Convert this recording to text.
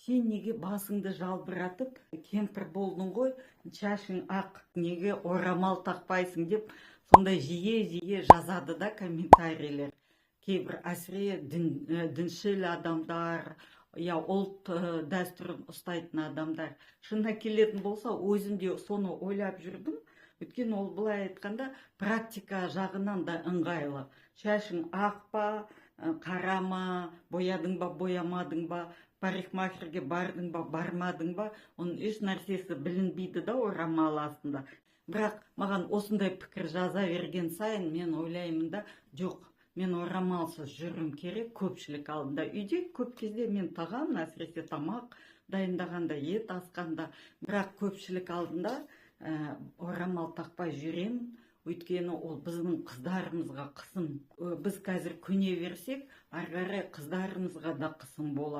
Сен неге басыңды жалбыратып, кемпір болдың ғой, шашың ақ, неге орамал тақпайсың деп сондай жиі-жиі жазады да комментарийлер. Кейбір, әсіре діншіл адамдар, я ұлт дәстүрін ұстайтын адамдар. Шынына келетін болса, өзім де соны ойлап жүрдім. Өйткені ол, былай айтқанда, практика жағынан да ыңғайлы. Шашың ақ па, қара ма, боядың ба, боямадың ба, парикмахерге бардың ба, бармадың ба, оның еш нәрсесі білінбейді да орамал астында. Бірақ маған осындай пікір жаза берген сайын мен ойлаймын да: жоқ, мен орамалсыз жүруім керек көпшілік алдында. Үйде көп кезде мен тағамын, әсіресе тамақ дайындағанда, ет асқанда, бірақ көпшілік алдында орамал тақпай жүремін. Өйткені ол біздің қыздарымызға қысым. Біз қазір көне берсек, ары қарай қыздарымызға да қысым болады.